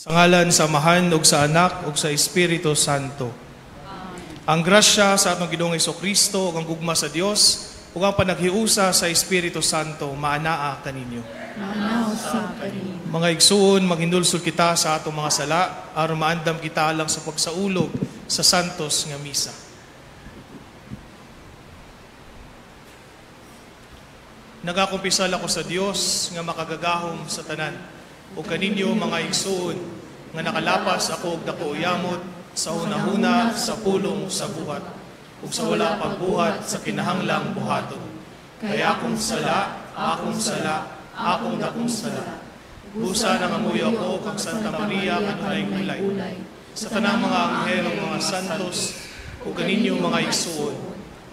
Sa ngalan sa Amahan ug sa Anak ug sa Espiritu Santo. Ang grasya sa atong Ginoong Kristo ug ang gugma sa Dios ug ang panaghiusa sa Espiritu Santo maanaa kaninyo. Maanaa usab kanimo. Mga igsuon, maghinulsol kita sa atong mga sala aron maandam kita alang sa pagsaulog sa santos nga misa. Nagakumpisal ako sa Dios nga makagagahom sa tanan ug kaninyo mga igsuon nga nakalapas ako og dako yamot sa hunahuna, sa pulong, sa buhat ug sa wala pagbuhat sa kinahanglang buhaton. Kay akong sala, akong sala, akong dakong sala. Busa nangamuyo ako kang Santa Maria kanunay gulay, sa tanang mga anghel ug mga santos ug kaninyo mga igsuon,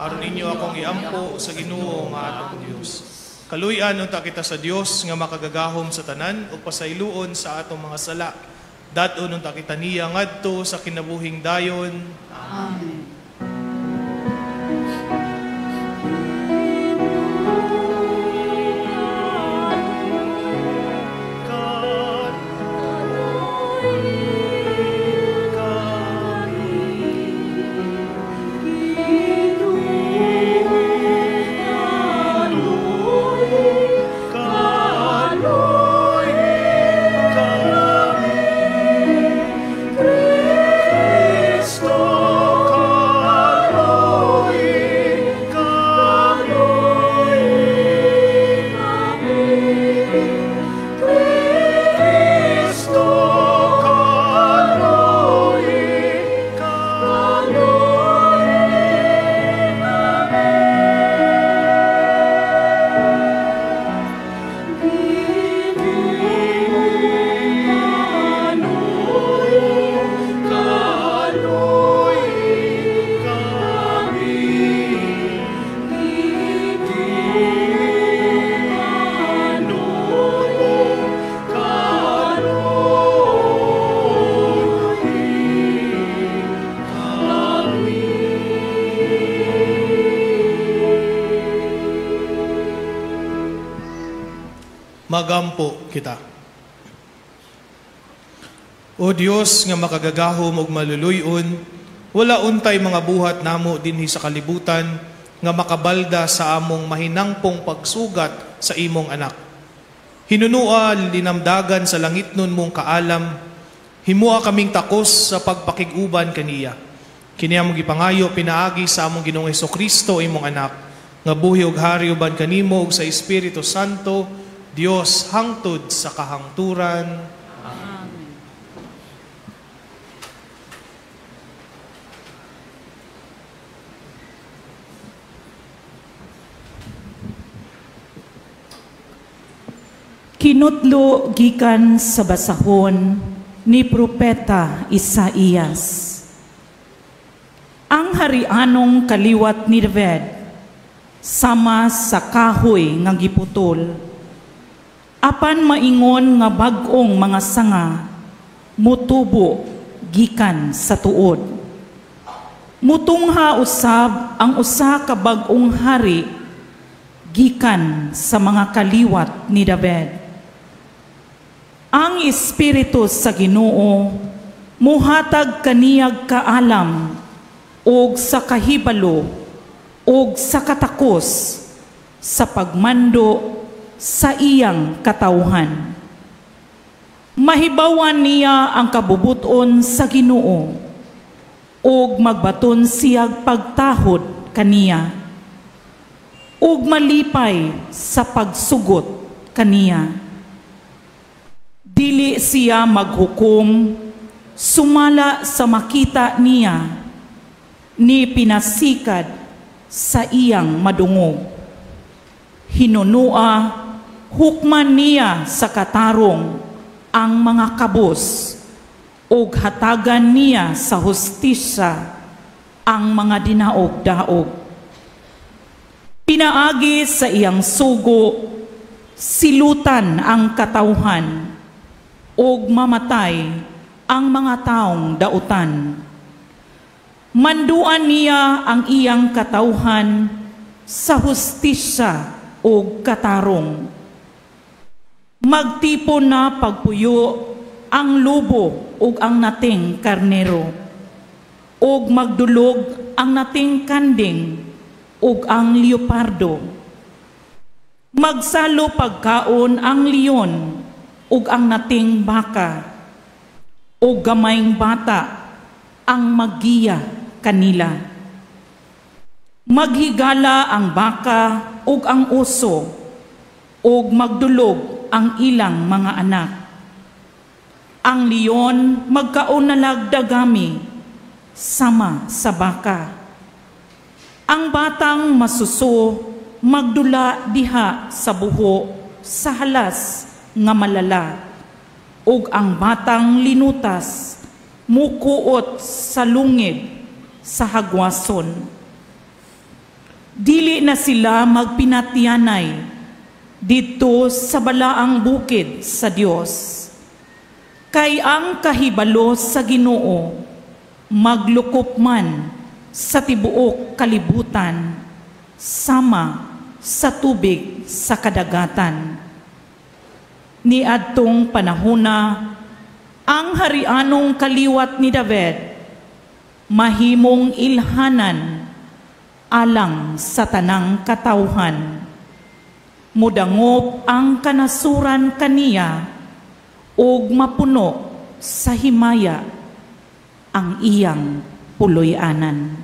aron ninyo akong iampo sa Ginoo nga atong Dios. Kaluy-an unta kita sa Dios nga makagagahom sa tanan ug pasayloon sa atong mga sala. Dad-on unta kita niya ngadto sa kinabuhing dayon. Amen. Magampo kita. O Dios nga makagagahom ug maluluy-on, wala untay mga buhat namo dinhi sa kalibutan nga makabalda sa among mahinangpong pagsugat sa imong anak. Hinunua linamdagan sa langitnon mong kaalam, himua kaming takos sa pagpakig-uban kaniya. Kini among gipangayo pinaagi sa among Ginoong Hesukristo imong anak, nga buhi ug hari uban kanimo ug sa Espiritu Santo, Dios hangtod sa kahangturan. Amen. Kinutlo gikan sa basahon ni Propeta Isaías. Ang harianong kaliwat ni David sama sa kahoy nga giputol, apan maingon nga bag-ong mga sanga mutubo gikan sa tuod. Mutungha usab ang usa ka bag-ong hari gikan sa mga kaliwat ni David. Ang espiritu sa Ginoo muhatag kaniyag kaalam og sa kahibalo og sa katakos sa pagmando sa iyang katawhan. Mahibawan niya ang kabubuton sa Ginoo ug magbaton siyag pagtahod kaniya ug malipay sa pagsugot kaniya. Dili siya maghukom sumala sa makita niya ni pinasikad sa iyang madungog. Hinunua hukman niya sa katarong ang mga kabos ug hatagan niya sa hustisya ang mga dinaog-daog. Pinaagi sa iyang sugo, silutan ang katawhan ug mamatay ang mga taong dautan. Manduan niya ang iyang katawhan sa hustisya ug katarong. Magtipon na pagpuyo ang lobo ug ang nating karnero, ug magdulog ang nating kanding ug ang leopardo. Magsalo pagkaon ang leon ug ang nating baka, ug gamayng bata ang maggiya kanila. Maghigala ang baka ug ang uso, ug magdulog ang ilang mga anak. Ang leon magkaon nalag dagami sama sa baka. Ang batang masuso magdula diha sa buho sa halas nga malala, ug ang batang linutas mukuot sa lungib sa hagwason. Dili na sila magpinatyanay didto sa balaang bukid sa Dios. Kay ang kahibalo sa Ginoo maglukop man sa tibuok kalibutan sama sa tubig sa kadagatan. Niadtong panahona ang harianong kaliwat ni David mahimong ilhanan alang sa tanang katawhan. Mudangop ang kanasuran kaniya ug mapuno sa himaya ang iyang puloy-anan.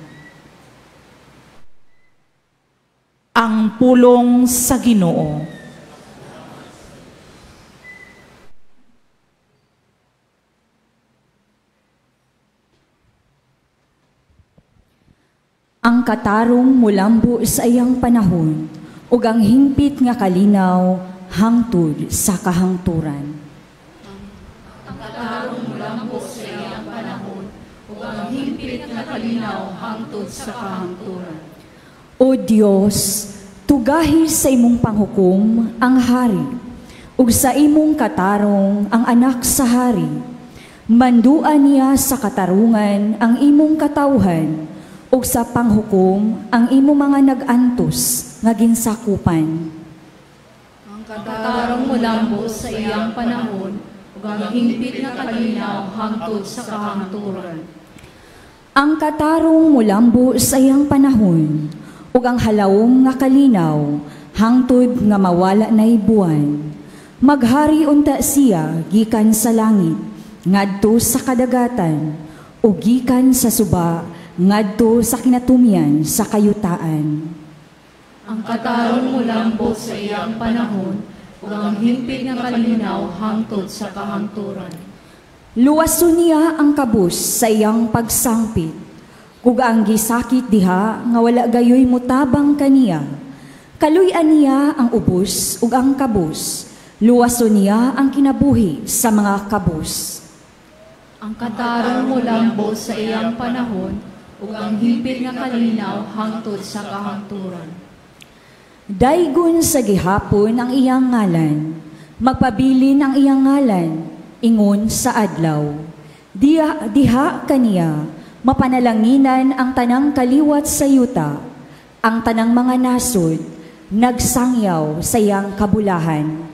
Ang pulong sa Ginoo. Ang katarong mulambo sa iyang panahon, ug ang hingpit nga kalinaw hangtod sa kahangturan. Ang katarong mulambo sa iyang panahon, ug ang hingpit nga kalinaw hangtod sa kahangturan. O Dios, tugahi sa imong panghukom ang hari, ug sa imong katarong ang anak sa hari. Manduan niya sa katarungan ang imong katawhan, ug sa panghukom ang imong mga nag-antos nga ginsakupan. Ang katarong mulambo sa iyang panahon, ug ang hingpit nga kalinaw hangtod sa kahangturan. Ang katarong mulambo sa iyang panahon, ug ang halawom nga kalinaw hangtod nga mawala nay buwan. Maghari unta siya gikan sa langit ngadto sa kadagatan, ug gikan sa suba ngadto sa kinatumyan sa kayutaan. Ang katarong mulambo sa iyang panahon, ug ang hingpit nga kalinaw hangtod sa kahangturan. Luwason niya ang kabus sa iyang pagsangpit, ug ang gisakit diha nga wala gayoy mutabang kaniya. Kaluy-an niya ang ubos ug ang kabus, luwason niya ang kinabuhi sa mga kabus. Ang katarong mulambo sa iyang panahon, ug ang hingpit nga kalinaw hangtod sa kahangturan. Daygon sa gihapon ang iyang ngalan, magpabilin ang iyang ngalan, ingon sa adlaw. Diha kaniya mapanalanginan ang tanang kaliwat sa yuta, ang tanang mga nasod, nagsangyaw sa iyang kabulahan.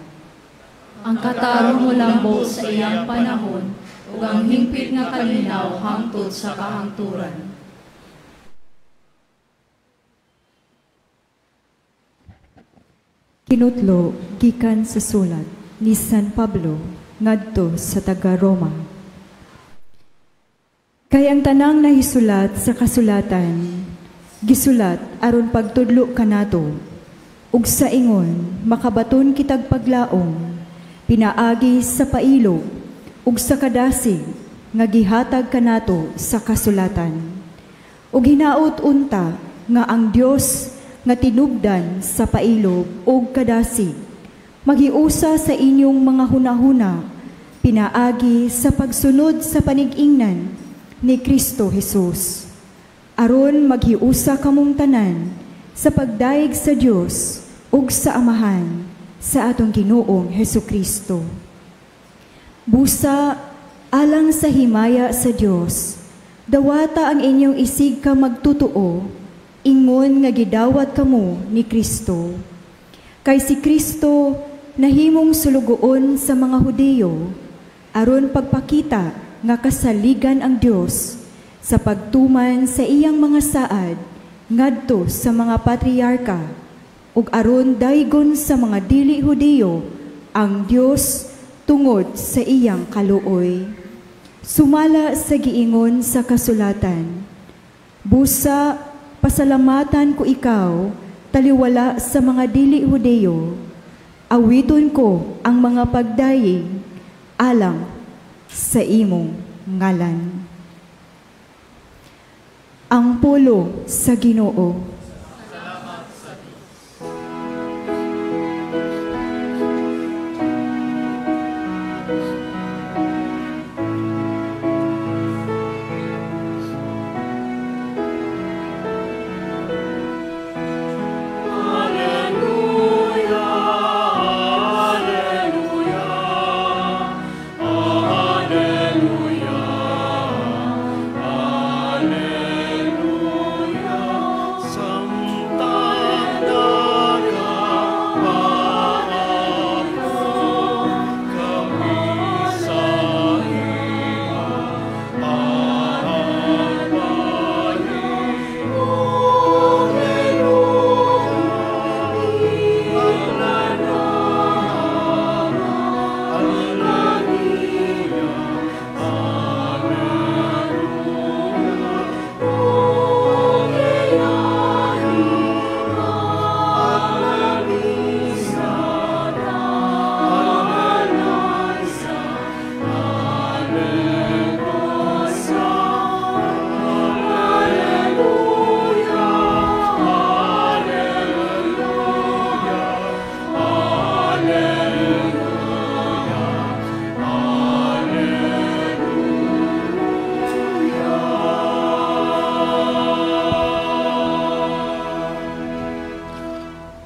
Ang katarong mulambo sa iyang panahon, ug ang hingpit nga kalinaw hangtod sa kahangturan. Kinutlo gikan sa sulat ni San Pablo ngadto sa taga-Roma. Kay ang tanang nahisulat sa kasulatan, gisulat aron pagtudlo kanato, ug sa ingon makabaton kitag paglaom, pinaagi sa pailo ug sa kadasig nga gihatag kanato sa kasulatan. Ug hinaot unta nga ang Dios nga tinubdan sa pailob ug kadasig maghiusa sa inyong mga hunahuna, pinaagi sa pagsunod sa panig-ingnan ni Kristo Jesus. Aron maghiusa kamong tanan sa pagdayeg sa Dios ug sa Amahan sa atong Ginoong Hesukristo. Busa alang sa himaya sa Dios, dawata ang inyong isig ka magtutuo, ingon nga gidawat kamo ni Kristo. Kay si Kristo nahimong sulugoon sa mga Hudiyo, aron pagpakita nga kasaligan ang Dios sa pagtuman sa iyang mga saad ngadto sa mga patriarka, ug aron daygon sa mga dili Hudiyo ang Dios tungod sa iyang kaluoy. Sumala sa giingon sa kasulatan, busa pasalamatan ko ikaw taliwala sa mga dili Hudiyo, awiton ko ang mga pagdayeg alang sa imong ngalan. Ang pulo sa Ginoo. Salamat sa Diyos.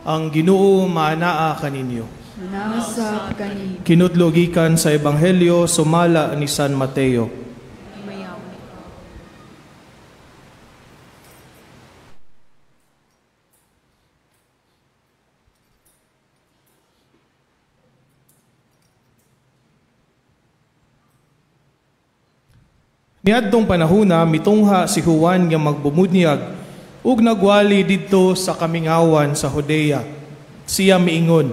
Ang Ginoo maanaa kaninyo. Manasap kani. Kinudlo gikan sa Ebanghelyo sumala ni San Mateo. Niadtong panahona mitungha si Juan nga magbumunyag ug nagwali didto sa kamingawan sa Judea. Siya miingon,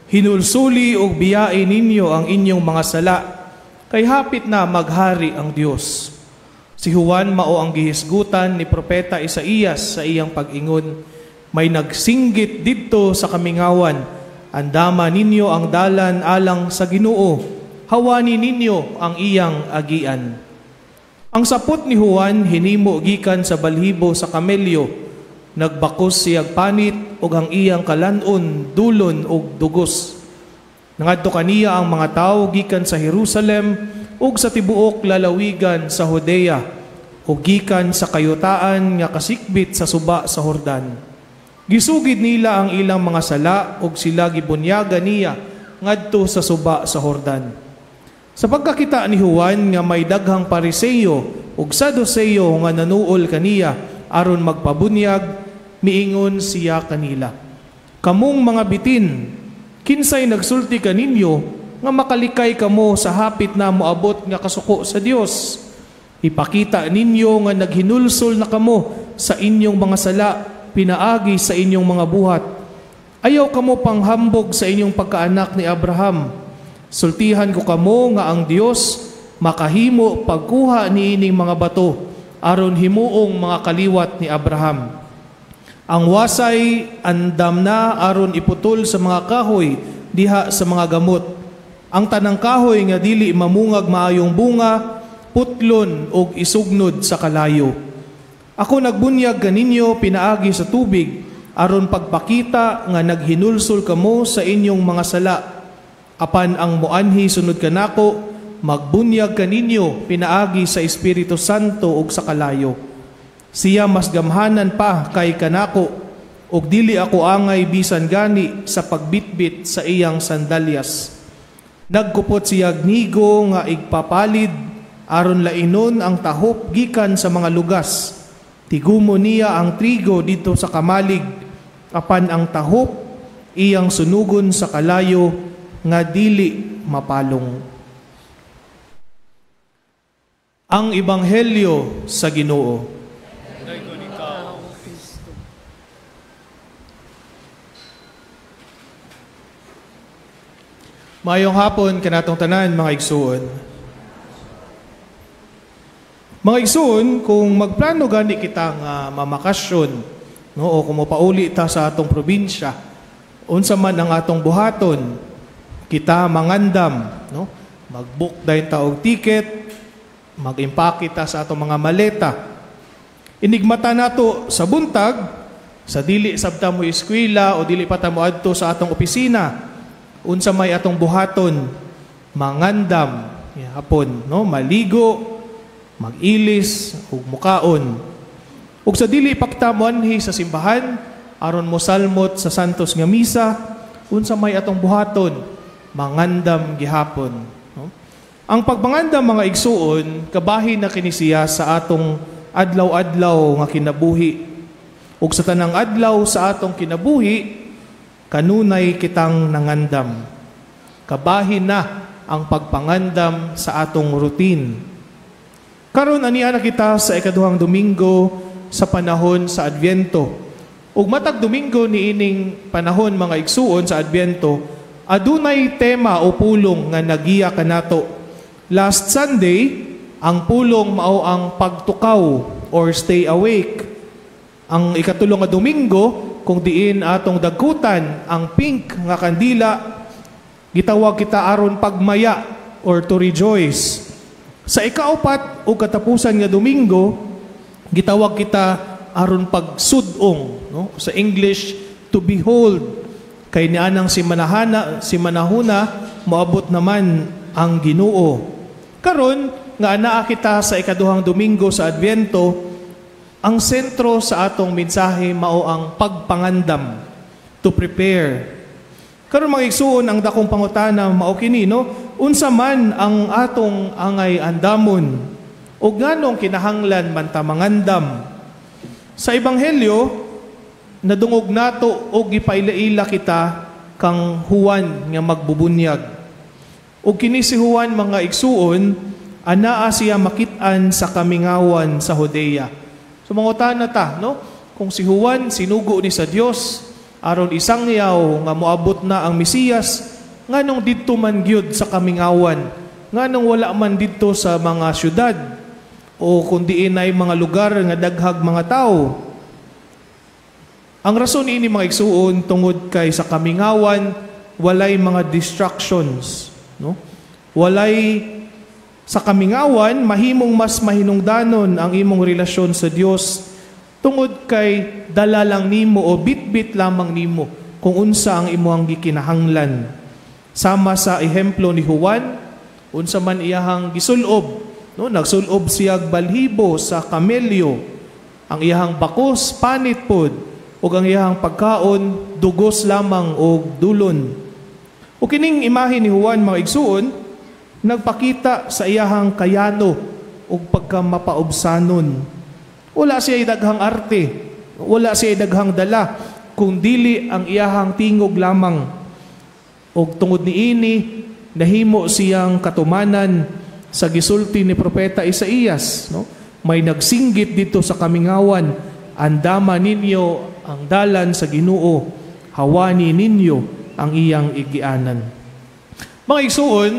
hinulsuli ug biyai ninyo ang inyong mga sala, kay hapit na maghari ang Dios. Si Juan mao ang gihisgutan ni Propeta Isaías sa iyang pag-ingon, may nagsinggit didto sa kamingawan, andama ninyo ang dalan alang sa Ginoo, hawani ninyo ang iyang agian. Ang sapot ni Juan hinimo gikan sa balhibo sa kamelyo, nagbakos siyag panit ug ang iyang kalan-on dulon og dugos. Nangadto kaniya ang mga tawo gikan sa Jerusalem ug sa tibuok lalawigan sa Judea ug gikan sa kayutaan nga kasikbit sa suba sa Jordan. Gisugid nila ang ilang mga sala ug sila gibunyagan niya ngadto sa suba sa Jordan. Sa pagkakita ni Juan nga may daghang Pariseo ug Saduseo nga nanuol kaniya aron magpabunyag, miingon siya kanila, kamong mga bitin, kinsay nagsulti kaninyo nga makalikay kamo sa hapit na moabot nga kasuko sa Dios? Ipakita ninyo nga naghinulsol na kamo sa inyong mga sala pinaagi sa inyong mga buhat. Ayaw kamo panghambog sa inyong pagkaanak ni Abraham. Sultihan ko kamo nga ang Dios makahimo pagkuha niining mga bato aron himuong mga kaliwat ni Abraham. Ang wasay andam na aron iputol sa mga kahoy diha sa mga gamot. Ang tanang kahoy nga dili mamungag maayong bunga, putlon og isugnod sa kalayo. Ako nagbunyag kaninyo pinaagi sa tubig aron pagpakita nga naghinulsol kamo sa inyong mga sala. Apan ang moanhi sunod kanako, magbunyag kaninyo pinaagi sa Espiritu Santo ug sa kalayo. Siya mas gamhanan pa kay kanako, ug dili ako angay bisan gani sa pagbitbit sa iyang sandalyas. Nagkupot siya gnigo nga igpapalid aron lainon ang tahop gikan sa mga lugas. Tigumo niya ang trigo dito sa kamalig, apan ang tahop iyang sunugon sa kalayo nga dili mapalong. Ang Ebanghelyo sa Ginoo. Maayong hapon kanatong tanan mga igsuon. Mga igsuon, kung magplano gani kita nga mamakasyon, no, o kung mopauli ta sa atong probinsya, unsa man ang atong buhaton, kita mangandam, no? Mag-book dayon ta og ticket, mag-impake ta sa atong mga maleta. Inigmata nato sa buntag, sa dili sabta mo eskwela o dili pa ta moadto sa atong opisina, unsa may atong buhaton, mangandam hapon, no? Maligo, mag-ilis ug mukaon. Ug sa dili pa kita moanhi sa simbahan aron mosalmot sa Santos nga misa, unsa may atong buhaton, mangandam gihapon, no? Ang pagpangandam mga igsuon, kabahin na kini siya sa atong adlaw-adlaw nga kinabuhi. Ug sa tanang adlaw sa atong kinabuhi, kanunay kitang nangandam. Kabahin na ang pagpangandam sa atong routine. Karon aniya na kita sa ikaduhang Domingo sa panahon sa Adbyento. Ug matag Domingo niining panahon mga igsuon sa Adbyento, adunay tema o pulong nga nagiya kanato. Last Sunday, ang pulong mao ang pagtukaw or stay awake. Ang ikatulong nga Domingo, kung diin atong dagkutan ang pink nga kandila, gitawag kita aron pagmaya or to rejoice. Sa ikaapat o katapusan nga Domingo, gitawag kita aron pagsudong, no? Sa English, to behold. Kay nianang simanahuna, moabot naman ang Ginoo. Karon nga anaa kita sa ikaduhang Domingo sa Adbyento, ang sentro sa atong mensahe mao ang pagpangandam, to prepare. Karon mga igsuon, ang dakong pangutana mao kini, no? Unsa man ang atong angay andamon o nganong kinahanglan man ta mangandam? Sa Ebanghelyo, nadungog nato og gipaila-ila kita kang Juan nga magbubunyag. Og kini si Juan mga igsuon, anaa siya makit-an sa kamingawan sa Judea. So mangutana ta, no? Kung si Juan sinugo ni sa Dios aron isangyaw nga moabot na ang Mesiyas, nganong didto man gyud sa kamingawan? Nganong wala man didto sa mga syudad o kun diin ay mga lugar nga daghag mga tawo? Ang rason niini mga igsuon tungod kay sa kamingawan walay mga distractions, no? Walay sa kamingawan mahimong mas mahinungdanon ang imong relasyon sa Dios tungod kay dala lang nimo o bitbit lamang nimo kung unsa ang imong gikinahanglan. Sama sa ehemplo ni Juan, unsa man iyahang gisulob, no? Nagsulob siyag balhibo sa kamelyo, ang iyahang bakos panit pod, ug ang iyahang pagkaon dugos lamang og dulon. O kining imahe ni Juan mga igsuon, nagpakita sa iyahang kayano ug pagkamapaubsanon. Wala siya daghang arte, wala siya daghang dala, kung dili ang iyahang tingog lamang. Og tungod niini, nahimo siyang katumanan sa gisulti ni Propeta Isaías, no? May nagsinggit dito sa kamingawan, andama ninyo ang dalan sa Ginoo, hawani ninyo ang iyang igianan. Mga igsuon,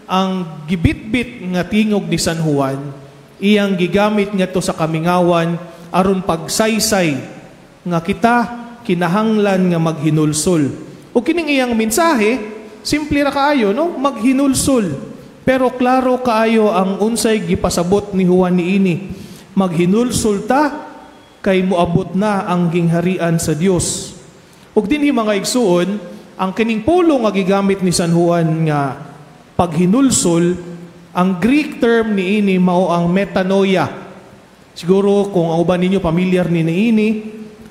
ang gibitbit nga tingog ni San Juan, iyang gigamit ngadto sa kamingawan aron pagsaysay nga kita kinahanglan nga maghinulsol. O kining iyang mensahe, simple ra kaayo, no? Maghinulsol. Pero klaro kaayo ang unsay gipasabot ni Juan niini. Maghinulsol ta kay moabot na ang gingharian sa Dios. Ug dinhi mga igsuon, ang kining pulong nga gigamit ni San Juan nga paghinulsol, ang Greek term niini mao ang metanoia. Siguro kung ang uban ninyo pamilyar ni niini,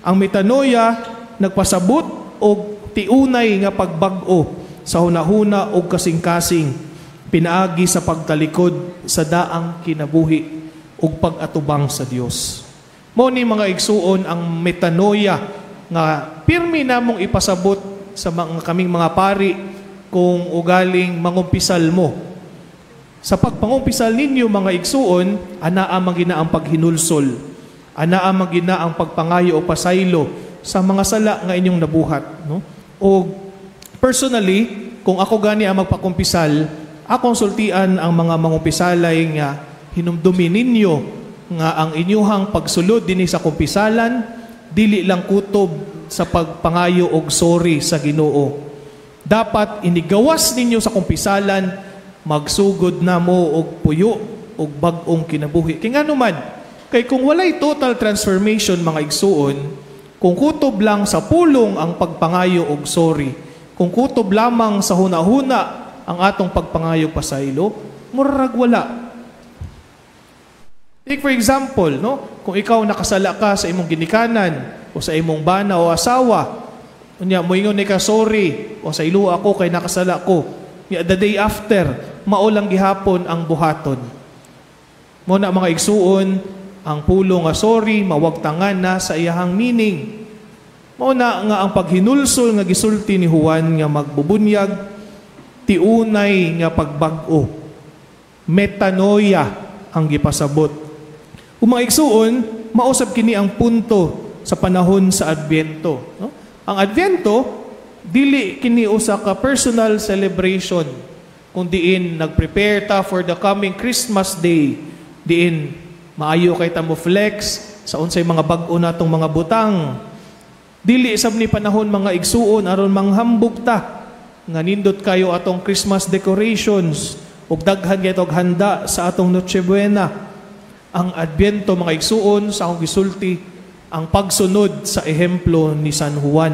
ang metanoia nagpasabot og tiunay nga pagbag-o sa hunahuna og kasing-kasing pinaagi sa pagtalikod sa daang kinabuhi ug pag-atubang sa Dios. Mao ni mga igsuon ang metanoia nga pirmi namong ipasabot sa mga kaming mga pari kung ugaling mangumpisal mo. Sa pagpangumpisal ninyo, mga igsuon, anaa man gina ang paghinulsol. Anaa man gina ang pagpangayo o pasaylo sa mga sala nga inyong nabuhat, no? O personally, kung ako gani ang magpakumpisal, akong sultian ang mga mangumpisalay nga hinumdumi ninyo nga ang inyuhang pagsulod dinhi sa kumpisalan dili lang kutob sa pagpangayo og sorry sa Ginoo. Dapat inigawas ninyo sa kumpisalan, magsugod na mo og puyo og bag-ong kinabuhi. Kay ngano man, kay kung walay total transformation, mga igsuon, kung kutob lang sa pulong ang pagpangayo og sorry, kung kutob lamang sa hunahuna ang atong pagpangayo pasaylo, murag wala. Take for example, no? Kung ikaw nakasala ka sa imong ginikanan o sa imong bana o asawa, unya moingon ni ka, "Sorry" o "Sayloa ako kay nakasala ko." Nya the day after, mao lang gihapon ang buhaton. Mao na, mga igsuon, ang pulong nga sorry mawagtangan na sa iyahang meaning. Mao na nga ang paghinulsol nga gisulti ni Juan nga magbubunyag, tiunay nga pagbag-o. Metanoia ang gipasabot. Ug mga igsuon, mausab kini ang punto sa panahon sa Adbyento, no? Ang Adbyento dili kini usa ka personal celebration kung diin nagprepare ta for the coming Christmas Day, diin maayo kay ta mo flex sa unsay mga bag-o natong mga butang. Dili sab ni panahon, mga igsuon, aron manghambog ta nga nindot kayo atong Christmas decorations ug daghan kay og handa sa atong Noche Buena. Ang Adbyento, mga igsuon, sa akong gisulti, ang pagsunod sa ehemplo ni San Juan.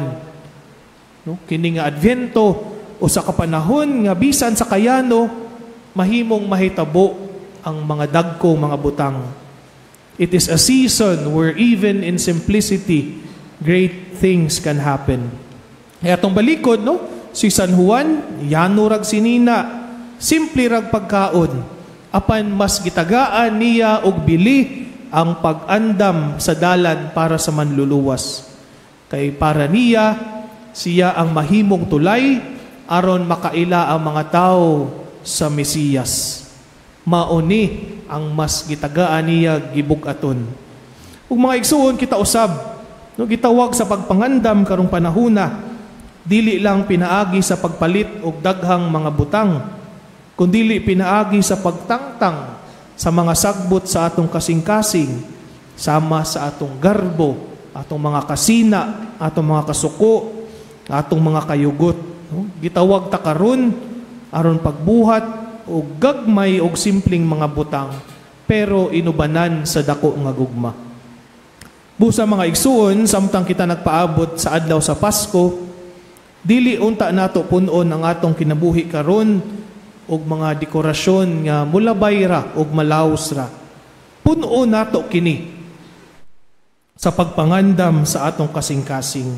No? Kini nga Adbyento usa ka panahon nga bisan sa kayano mahimong mahitabo ang mga dagko mga butang. It is a season where even in simplicity great things can happen. Kaya atong balikod, no? Si San Juan, yano rag sinina, simple rag pagkaon. Apan mas gitagaan niya og bili ang pag-andam sa dalan para sa Manluluwas. Kay para niya, siya ang mahimong tulay aron makaila ang mga tao sa Mesiyas. Mauni ang mas gitagaan niya gibug-aton. Ug mga igsuon, kita usab, no, gitawag sa pagpangandam karong panahuna, dili lang pinaagi sa pagpalit og daghang mga butang, kundili pinaagi sa pagtangtang sa mga sagbot sa atong kasing-kasing, sama sa atong garbo, atong mga kasina, atong mga kasuko, atong mga kayugot. No? Gitawag ta karon aron pagbuhat og gagmay og simpleng mga butang pero inubanan sa dako nga gugma. Busa, mga igsuon, samtang kita nagpaabot sa adlaw sa Pasko, dili unta nato punon ang atong kinabuhi karon og mga dekorasyon nga mulabay ra og malaos ra. Punon nato kini sa pagpangandam sa atong kasing-kasing.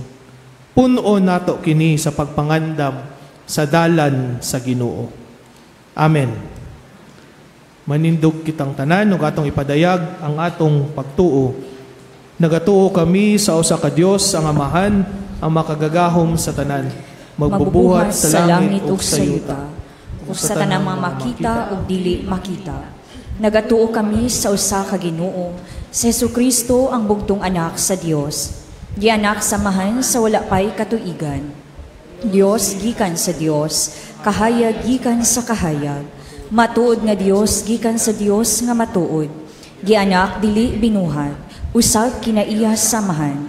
Punon nato kini sa pagpangandam sa dalan sa Ginoo. Amen. Manindog kitang tanan ug atong ipadayag ang atong pagtuo. Nagatuo kami sa usa ka Dios, ang Amahan, ang makagagahom sa tanan, magbubuhat sa langit ug sa yuta, ug sa tanang mga makita ug dili makita. Nagatuo kami sa usa ka Ginoo, sa Hesukristo, ang bugtong Anak sa Dios. Gianak sa Amahan sa wala pay katuigan. Dios gikan sa Dios, kahayag gikan sa kahayag. Matuod nga Dios gikan sa Dios nga matuod. Gianak, dili binuhat, usab kinaiya sa Amahan.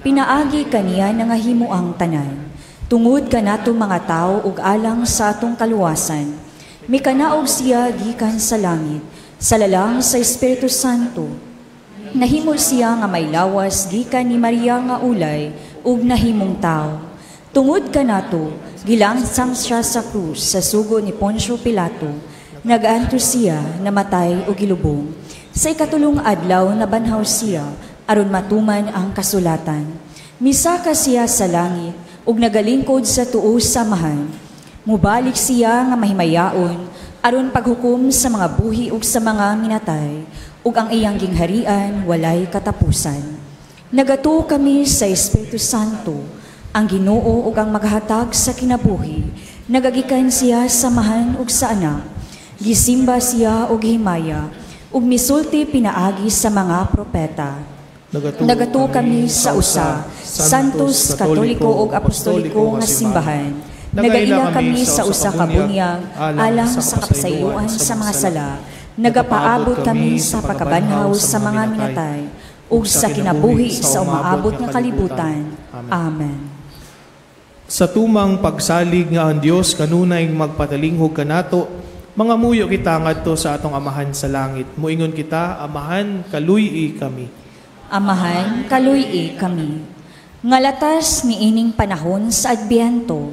Pinaagi kaniya nangahimo ang tanan. Tungod kanato mga tao ug alang sa atong kaluwasan, mikanaog siya gikan sa langit, sa lalang sa Espiritu Santo. Nahimo siya nga may lawas gikan ni Maria nga ulay ug nahimong tao. Tungod kanato, gilangsang siya sa krus sa sugo ni Poncio Pilato. Nag-antos siya, namatay ug gilubong. Sa ikatulong adlaw nabanhaw siya aron matuman ang kasulatan. Misaka siya sa langit ug nagalingkod sa tuo sa Amahan. Mubalik siya nga mahimayaon aron paghukom sa mga buhi ug sa mga minatay, ug ang iyang gingharian walay katapusan. Nagatuo kami sa Espiritu Santo, ang Ginoo ug ang maghatag sa kinabuhi. Nagagikan siya sa Amahan ug sa Anak. Gisimba siya og himaya ug misulti pinaagi sa mga propeta. Nagatuo kami sa usa, Santos, Katoliko ug Apostoliko nga simbahan. Nagaila kami sa usa ka bunyag alang sa kapasayloan sa mga sala. Nagapaabot kami sa pagkabanhaw sa mga minatay ug sa kinabuhi sa umaabot nga kalibutan. Amen. Sa tumang pagsalig nga ang Dios kanunay magpatalinghog kanato, mga muyo kita ngadto sa atong Amahan sa langit. Muingon kita, Amahan, kaluy-i kami. Amahan, kaluy-i kami. Ngalatas niining panahon sa Adbyento,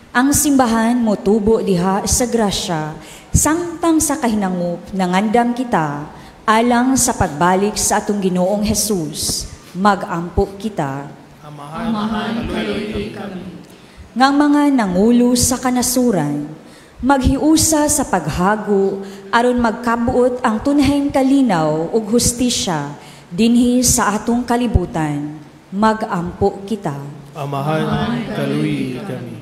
ang simbahan motubo diha sa grasya, samtang sa kahinangup nangandam kita alang sa pagbalik sa atong Ginoong Hesus. Magampo kita. Amahan, kaluy-i kami. Ngang mga nangulo sa kanasuran, maghiusa sa paghago aron magkabuot ang tunheng kalinaw ug hustisya dinhi sa atong kalibutan. Magampo kita. Amahan, kaluy-i kami.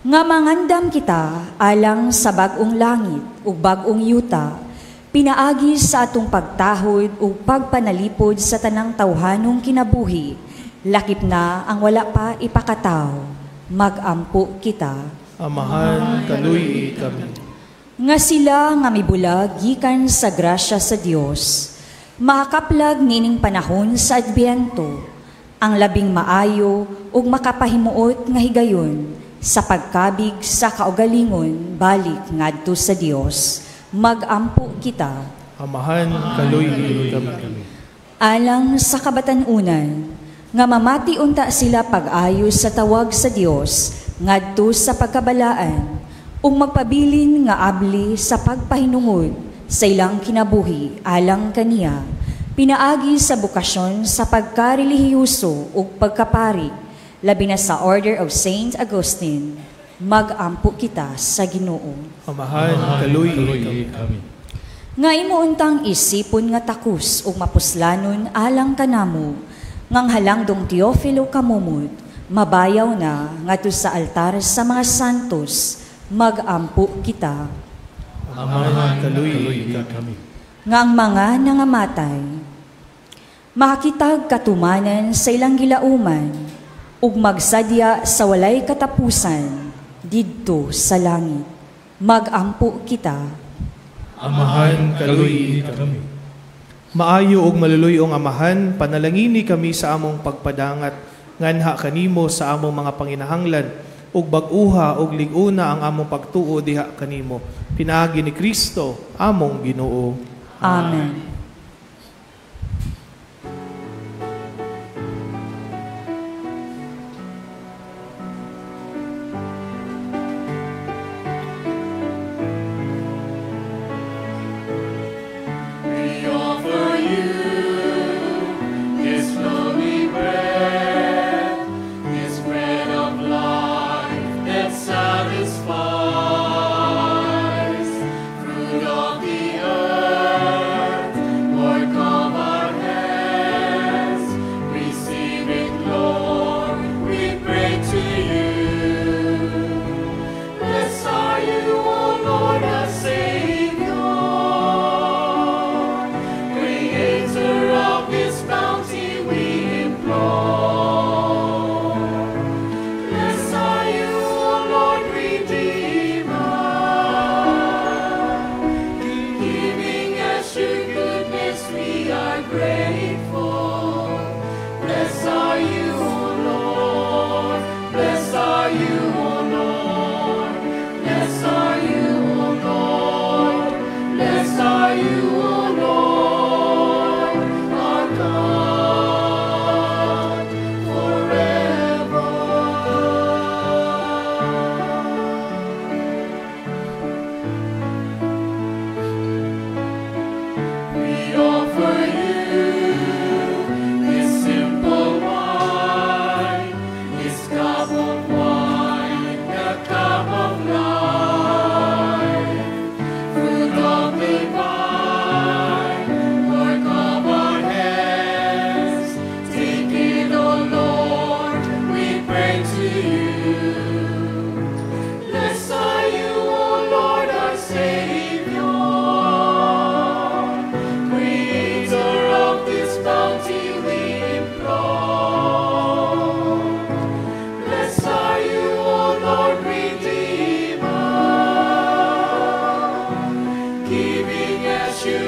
Nga mangandam kita alang sa bag-ong langit ug bag-ong yuta, pinaagi sa atong pagtahod ug pagpanalipod sa tanang tawhanong kinabuhi, lakip na ang wala pa ipakataw. Magampo kita. Amahan, kaluy-i kami. Nga sila nga mibulag gikan sa grasya sa Dios, makakaplag nining panahon sa Adbyento, ang labing maayo ug makapahimuot nga higayon sa pagkabig sa kaugalingon balik ngadto sa Dios. Magampo kita. Amahan, kaluy-i kami. Alang sa kabatan-unan, nga mamati unta sila pag-ayos sa tawag sa Dios ngadto sa pagkabalaan ug magpabilin nga abli sa pagpahinungod sa ilang kinabuhi alang kaniya, pinaagi sa bukasyon sa pagkarelihiyoso ug pagkapari, labi na sa Order of Saint Augustine. Magampo kita sa Ginoo. Amahan, kaluy-i kami. Nga imo untang isipon nga takus ug mapuslanon alang kanamo, ngang halangdong Teofilo kamumod, mabayaw na ngadto sa altar sa mga santos. Magampo kita. Amahan, kaluy-i kami. Nga ang mga nangamatay makakitag katumanan sa ilang gilauman ug magsadya sa walay katapusan didto sa langit. Magampo kita. Amahan, kaluy-i kami. Maayo ug maluluy-ong Amahan, panalangini kami sa among pagpadangat, nganha kanimo sa among mga panginahanglan, ug bag-uha ug lig-una ang among pagtuo diha kanimo. Pinaagi ni Kristo, among Ginoo. Amen. Satisfies, fruit of the earth.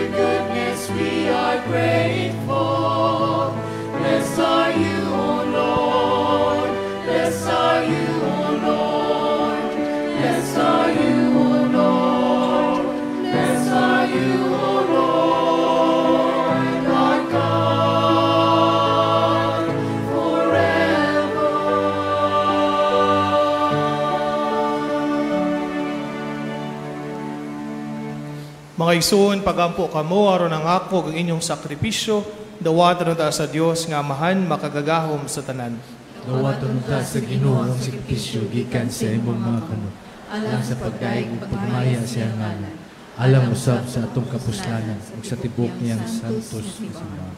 your goodness we are grateful. Blessed are you, O Lord. Blessed are you, O Lord. Blessed are you, O Lord. Blessed are you, O Lord, our God, forever. Mga igsoon, pagampo kamo aron ang ako ang inyong sakripisyo, dawaton ta sa Dios nga Amahan makagagahom sa tanan. Dawaton ta sa Ginoo ang sakripisyo gikan sa imong mga kamot, alang sa pagdaig ug pagmaya sa iyang ngalan, alang usab sa atong kapuslanan ug sa tibuok niyang santos nga simbahan.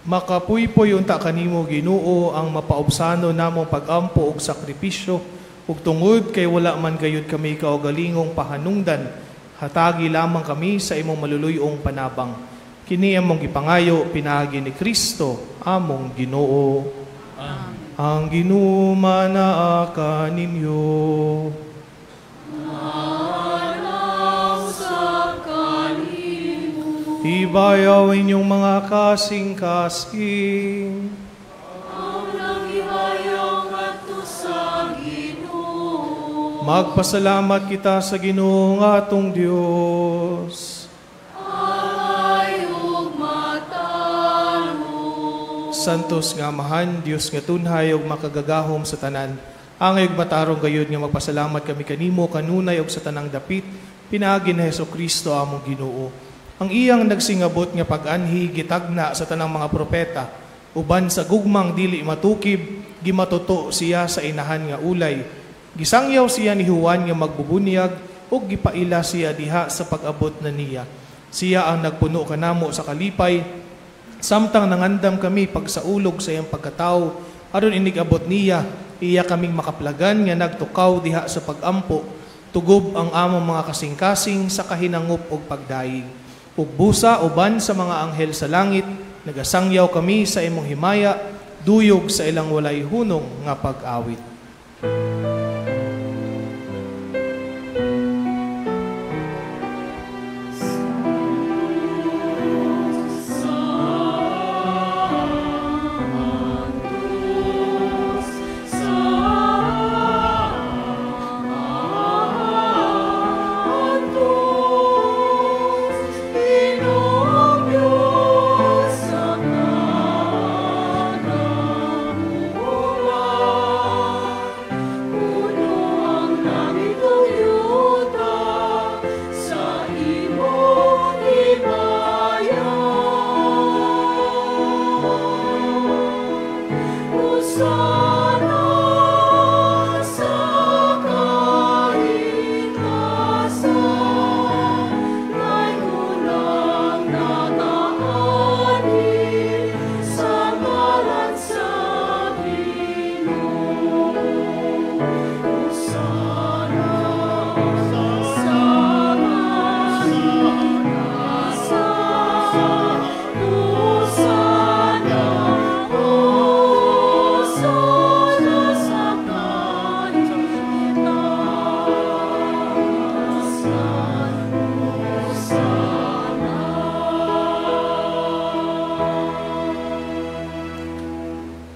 Makapuypoy unta kanimo Ginoo ang mapaubsano namong pagampo og sakripisyo ug tungod kay wala man gayud kami kaugalingong pahanungdan, hatagi lamang kami sa imong maluluyong panabang. Kini among gipangayo pinaagi ni Kristo among Ginoo. Amen. Ang Ginoo manaa kaninyo. Ibayaw inyong mga kasing-kasing. Magpasalamat kita sa Ginoo nga atong Dios. Santos nga Amahan, Dios nga tunhay ug makagagahom sa tanan. Angay ug matarong gayud nga magpasalamat kami kanimo kanunay ug sa tanang dapit pinaagi ni Hesukristo among Ginoo. Ang iyang nagsingabot nga pag-anhi gitagna sa tanang mga propeta, uban sa gugmang dili matukib gimatuto siya sa inahan nga ulay. Gisangyaw siya ni Juan nga magbubunyag ug gipaila siya diha sa pag-abot na niya. Siya ang nagpuno kanamo sa kalipay, samtang nangandam kami pagsaulog sa iyang pagkatao, aron inig-abot niya, iya kaming makaplagan nga nagtukaw diha sa pagampo, tugob ang among mga kasing-kasing sa kahinangop ug pagdayeg. Ug busa uban sa mga anghel sa langit, nagasangyaw kami sa imong himaya, duyog sa ilang walay hunong nga pag-awit.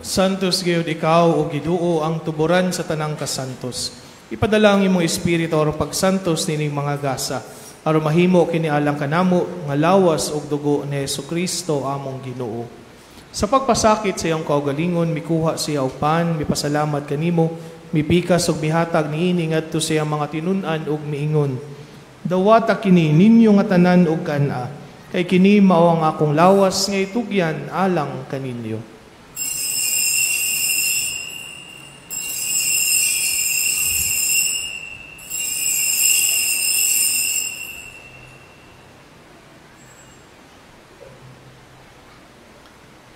Santos gayud ikaw o Ginoo ang tuburan sa tanang kasantos. Ipadala ang imong espiritu aron pagsantos nining mga gasa, aron mahimo kini alang kanamo nga lawas ug dugo ni Hesukristo among Ginoo. Sa pagpasakit sa iyang kaugalingon, mikuha siya og pan, mipasalamat kanimo, mipikas ug mihatag niini ngadto sa iyang mga tinun-an ug miingon: Dawata kini ninyo nga tanan og kan-a, kay kini mao ang akong lawas nga itugyan alang kaninyo.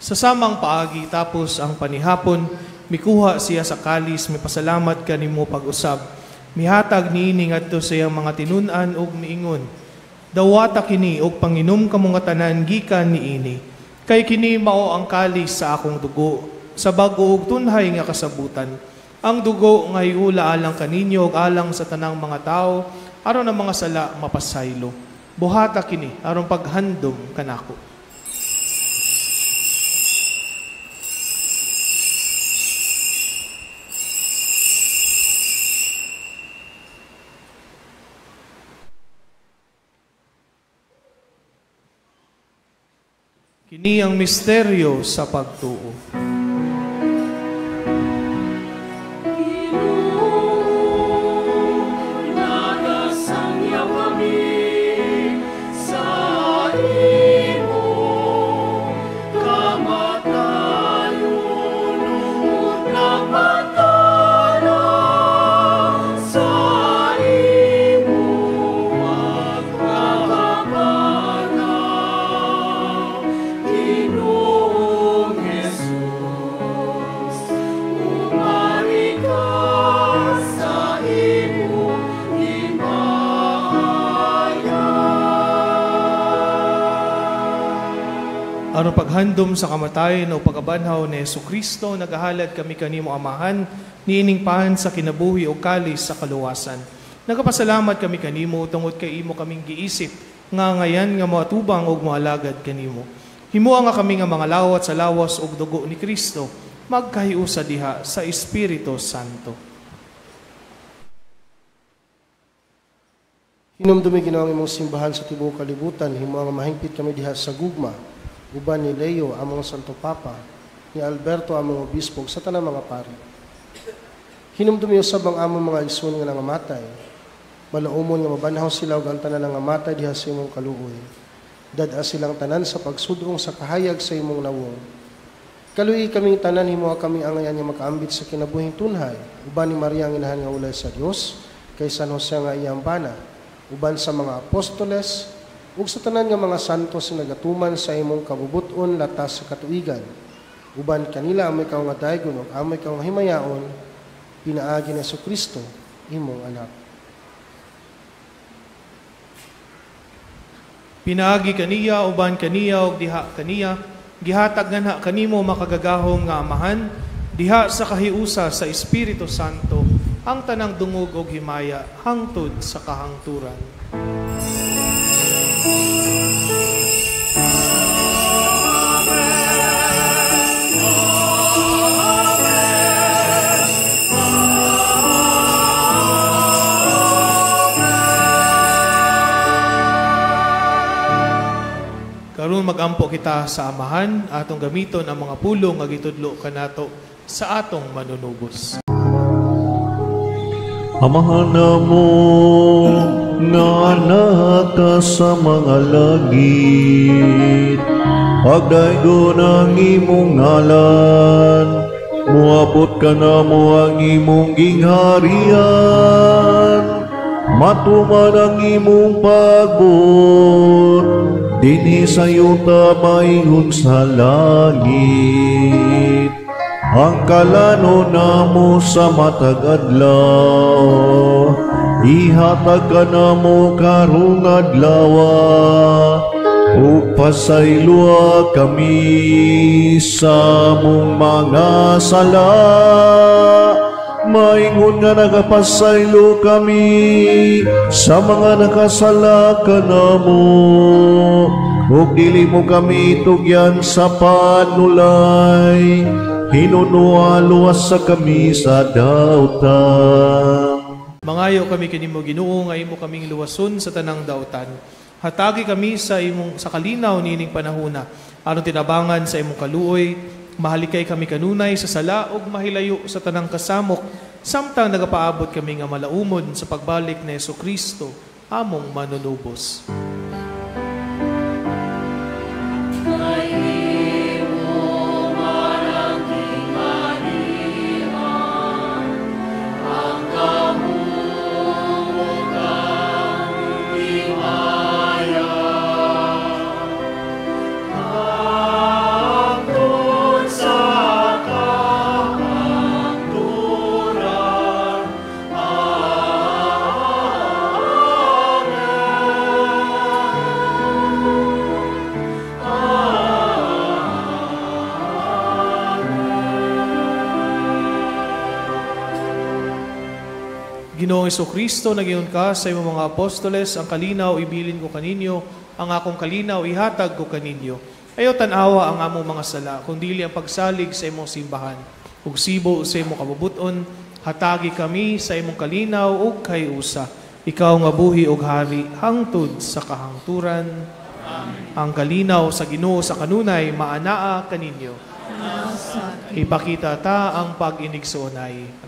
Sa samang paagi tapos ang panihapon, mikuha siya sa kalis, mipasalamat kanimo pag-usab. Mihatag niini ngadto sa iyang mga tinun-an ug miingon: Dawata kini og panginom kamo nga tanan gikan niini. Kay kini mao ang kalis sa akong dugo, sa bag-o ug tunhay nga kasabutan. Ang dugo nga hiula alang kaninyo ug alang sa tanang mga tawo, aron ang mga sala mapasaylo. Buhata kini aron paghandom kanako. Kini ang misteryo sa pagtuo. Aron paghandom sa kamatayon o pagkabanhaw ni Jesucristo, nagahalad kami kanimo Amahan, niining pahan sa kinabuhi o kalis sa kaluwasan. Nagapasalamat kami kanimo tungod kay imo kaming giisip, nga ngayan nga moatubang og moalagad kanimo. Himoa nga kami nga mga lawat sa lawas ug dugo ni Kristo, magkahiusa diha sa Espiritu Santo. Hinumdumi Ginoo ang imong simbahan sa tibuok kalibutan, himoa nga mahingpit kami diha sa gugma, uban ni Leo among Santo Papa, ni Alberto among Obispo, sa tanang mga pari. Hinumdumi usab ang among mga igsoon nga nangamatay, malaumon nga mabanhaw sila ug ang tanan nangamatay diha sa imong kaluoy. Dad-a silang tanan sa pagsudong sa kahayag sa imong nawong. Kaluoy kaming tanan, himoa kami angayan nga makaambit sa kinabuhing tunhay, uban ni Maria ang inahan nga ulay sa Dios, kay San Jose nga iyang bana, uban sa mga apostoles, ug sa tanan nga mga santos nga nagatuman sa imong kabubut-on latas sa katuigan, uban kanila amoy kaw nga daygon ug amoy kaw nga himayaon, pinaagi ni Jesucristo imong anak. Pinaagi kaniya, uban kaniya ug diha kaniya, gihatag nganha kanimo makagagahom nga Amahan, diha sa kahiusa sa Espiritu Santo ang tanang dungog ug himaya hangtod sa kahangturan. Karon magampo kita sa Amahan, atong gamiton ang mga pulong nga gitudlo kanato sa atong manunubos. Amahan namo nga naka sa mga langit, pagdaygon ang imong ngalan, moabot kanamo ang imong gingharian, matuman ang imong pagbuot dinhi sa yuta maingon sa langit. Ang kalano namo sa matag adlaw, ihatag kanamo karong adlaw, ug pasayloa kami sa among mga sala, maingon nga nagapasaylo kami sa mga nakasala kanamo, ug dili mo kami tugyan sa panulay, hinunoa luwas sa kami sa dautan. Mangayo kami kanimo Ginoo nga imo kaming luwason sa tanang dautan. Hatagi kami sa imong sa kalinaw niining panahona, aron tinabangan sa imong kaluoy, mahalikay kami kanunay sa sala ug mahilayo sa tanang kasamok, samtang nagapaabot kami nga malaumon sa pagbalik ni Jesucristo among manunubos. Ginoong Hesukristo, nag-ingon ka sa imong mga apostoles, ang kalinaw ibilin ko kaninyo, ang akong kalinaw ihatag ko kaninyo. Ayaw tan-awa ang among mga sala, kundili ang pagsalig sa imong simbahan. Ug sibo sa imong kabubut-on, hatagi kami sa imong kalinaw ug kay-usa. Ikaw nga buhi ug hari hangtod sa kahangturan. Amen. Ang kalinaw sa Ginoo sa kanunay maanaa kaninyo. Ipakita ta ang pag-inigsoonay.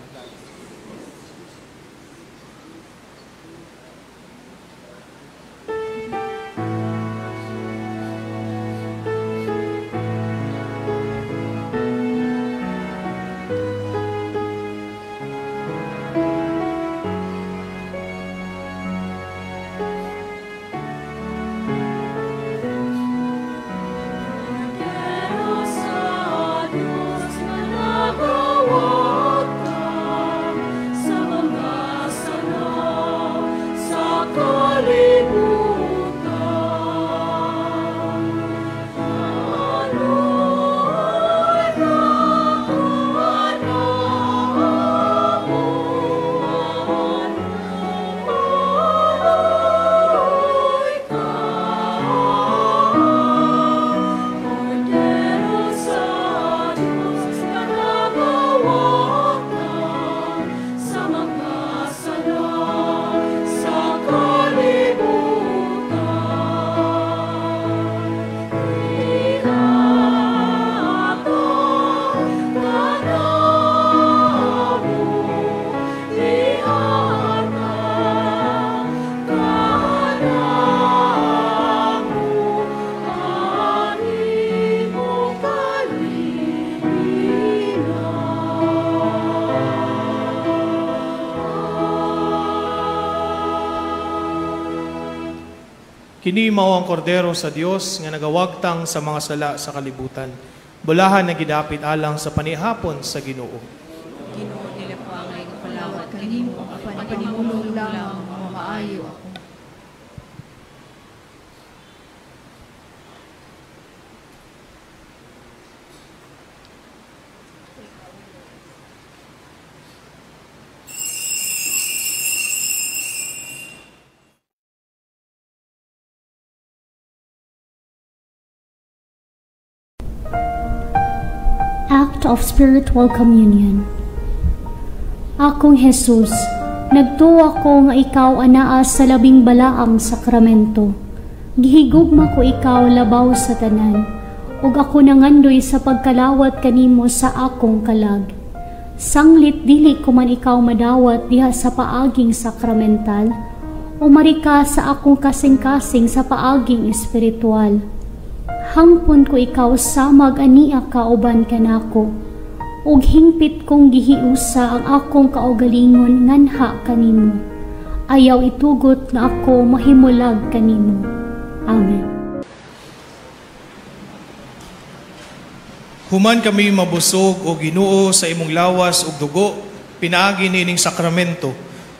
Kini mao ang kordero sa Dios nga nagawagtang sa mga sala sa kalibutan. Bulahan nga gidapit alang sa panihapon sa Ginoo. Ginoo nila pangay nga palawat kanimo apan panimulong lamang mamaayo ako. Act of Spiritual Communion. Akong Jesus, nagtuwa ko nga ikaw anaa sa labing balaang sakramento. Gihigugma ko ikaw labaw sa tanan, ug ako nangandoy sa pagkalawat kanimo sa akong kalag. Sanglit dili ko man ikaw madawat diha sa paaging sakramental, umari ka sa akong kasing-kasing sa paaging espiritual. Hangpon ko ikaw samag ania kauban kanako, ug hingpit kong gihiusa ang akong kaugalingon nganha kanimo. Ayaw itugot nga ako mahimulag kanimo. Amen. Human kami mabusog o Ginoo sa imong lawas ug dugo, pinaagi niining sakramento.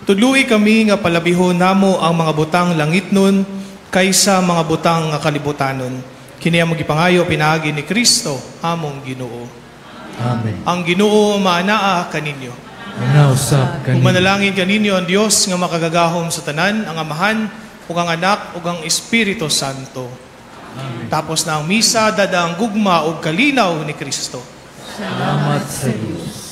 Tudloi kami nga palabihon namo ang mga butang langitnon kaysa mga butang nga kalibutanon. Kini ang magipangayo pinaagi ni Kristo among Ginoo. Amen. Ang Ginoo maanaa kaninyo. Manausap kaninyo. Manalangin kaninyo ang Dios nga makagagahom sa tanan, ang Amahan ug ang Anak ug ang Espiritu Santo. Amen. Tapos na ang misa, dada ang gugma ug kalinaw ni Kristo. Salamat sa Dios.